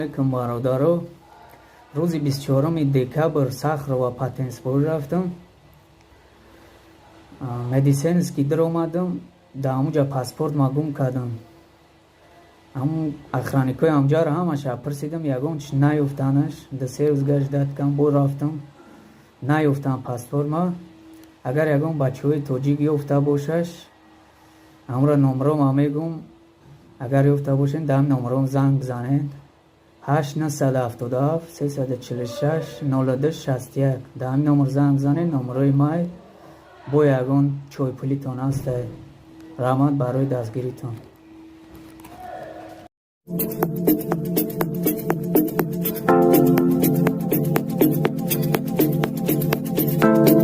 Алейкум, бародаро. Рӯзи 24 декабр Сахарова патентсбор рафтам, медицинский даромадам, дар ҳамуҷа паспортма гум кардам. Ҳамун охранникҳои ҳамҷаро ҳамаша пурсидам, ягон чи наёфтанаш. 2-3 рӯз гашт даткам, бо рафтам, наёфтам паспортма. Агар ягон бачаҳои тоҷик ёфта бошаш, ҳамура номрома мегум, агар ёфта бошед, дар ҳамин номром занг бизанед: 8 977 346 02 61. Дар ҳамин номр занг бизанед, номрои май бо ягон чойпулитон ҳастай. Раҳмат барои дастгиритон.